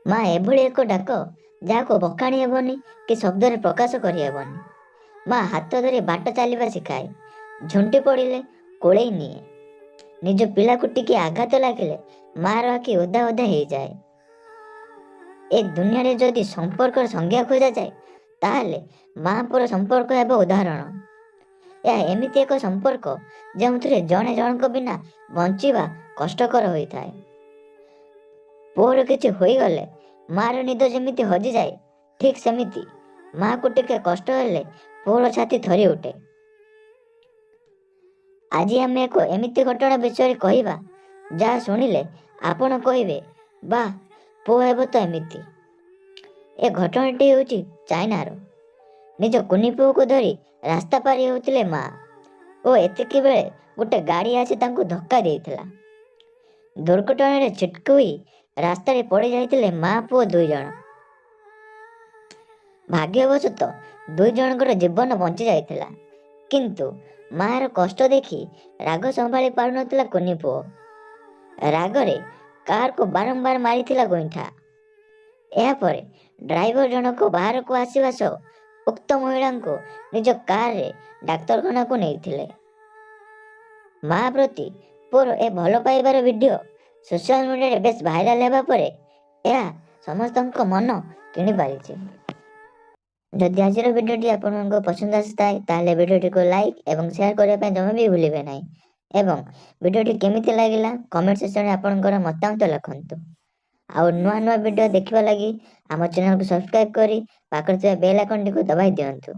ମା ଏଭଳି ଏକ ଡାକ ଯାହାକୁ ବଖାଣି ହେବନି କି ଶବ୍ଦରେ ପ୍ରକାଶ କରିହେବନି। ମା ହାତ ଧରି ବାଟ ଚାଲିବା ଶିଖାଏ, ଝୁଣ୍ଟି ପଡ଼ିଲେ କୋଳେଇ ନିଏ। ନିଜ ପିଲାକୁ ଟିକେ ଆଘାତ ଲାଗିଲେ ମାର ଆଖି ଓଦା ଓଦା ହେଇଯାଏ। ଏ ଦୁନିଆରେ ଯଦି ସମ୍ପର୍କର ସଂଜ୍ଞା ଖୋଜାଯାଏ, ତାହେଲେ ମା ପୁଅର ସମ୍ପର୍କ ହେବ ଉଦାହରଣ। ଏହା ଏମିତି ଏକ ସମ୍ପର୍କ ଯେଉଁଥିରେ ଜଣେ ଜଣଙ୍କ ବିନା ବଞ୍ଚିବା କଷ୍ଟକର ହୋଇଥାଏ। ପୁଅର କିଛି ହୋଇଗଲେ ମାର ନିଦ ଯେମିତି ହଜିଯାଏ, ଠିକ୍ ସେମିତି ମାକୁ ଟିକେ କଷ୍ଟ ହେଲେ ପୁଅର ଛାତି ଥରି ଉଠେ। ଆଜି ଆମେ ଏକ ଏମିତି ଘଟଣା ବିଷୟରେ କହିବା ଯାହା ଶୁଣିଲେ ଆପଣ କହିବେ, ବାଃ, ପୁଅ ହେବ ତ ଏମିତି। ଏ ଘଟଣାଟି ହେଉଛି ଚାଇନାର। ନିଜ କୁନି ପୁଅକୁ ଧରି ରାସ୍ତା ପାରି ହେଉଥିଲେ ମା ଓ ଏତିକି ବେଳେ ଗୋଟେ ଗାଡ଼ି ଆସି ତାଙ୍କୁ ଧକ୍କା ଦେଇଥିଲା। ଦୁର୍ଘଟଣାରେ ଛିଟକି ହୋଇ ରାସ୍ତାରେ ପଡ଼ି ଯାଇଥିଲେ ମା ପୁଅ ଦୁଇ ଜଣ। ଭାଗ୍ୟବଶତଃ ଦୁଇ ଜଣଙ୍କର ଜୀବନ ବଞ୍ଚି ଯାଇଥିଲା, କିନ୍ତୁ ମାର କଷ୍ଟ ଦେଖି ରାଗ ସମ୍ଭାଳି ପାରୁନଥିଲା କୁନି ପୁଅ। ରାଗରେ କାରକୁ ବାରମ୍ବାର ମାରିଥିଲା ଗୋଇଠା। ଏହାପରେ ଡ୍ରାଇଭର ଜଣକ ବାହାରକୁ ଆସିବା ସହ ଉକ୍ତ ମହିଳାଙ୍କୁ ନିଜ କାରରେ ଡାକ୍ତରଖାନାକୁ ନେଇଥିଲେ। ମା ପ୍ରତି ପୁଅର ଏ ଭଲ ପାଇବାର ଭିଡ଼ିଓ ସୋସିଆଲ ମିଡ଼ିଆରେ ବେଶ ଭାଇରାଲ ହେବା ପରେ ଏହା ସମସ୍ତଙ୍କ ମନ କିଣିପାରିଛି। ଯଦି ଆଜିର ଭିଡ଼ିଓଟି ଆପଣଙ୍କୁ ପସନ୍ଦ ଆସିଥାଏ, ତାହେଲେ ଭିଡ଼ିଓଟିକୁ ଲାଇକ୍ ଏବଂ ସେୟାର କରିବା ପାଇଁ ଜମା ବି ଭୁଲିବେ ନାହିଁ ଏବଂ ଭିଡ଼ିଓଟି କେମିତି ଲାଗିଲା କମେଣ୍ଟ ସେକ୍ସନରେ ଆପଣଙ୍କର ମତାମତ ଲେଖନ୍ତୁ। ଆଉ ନୂଆ ନୂଆ ଭିଡ଼ିଓ ଦେଖିବା ଲାଗି ଆମ ଚ୍ୟାନେଲକୁ ସବସ୍କ୍ରାଇବ୍ କରି ପାଖରେ ଥିବା ବେଲ୍ ଆଇକନ୍ଟିକୁ ଦବାଇ ଦିଅନ୍ତୁ।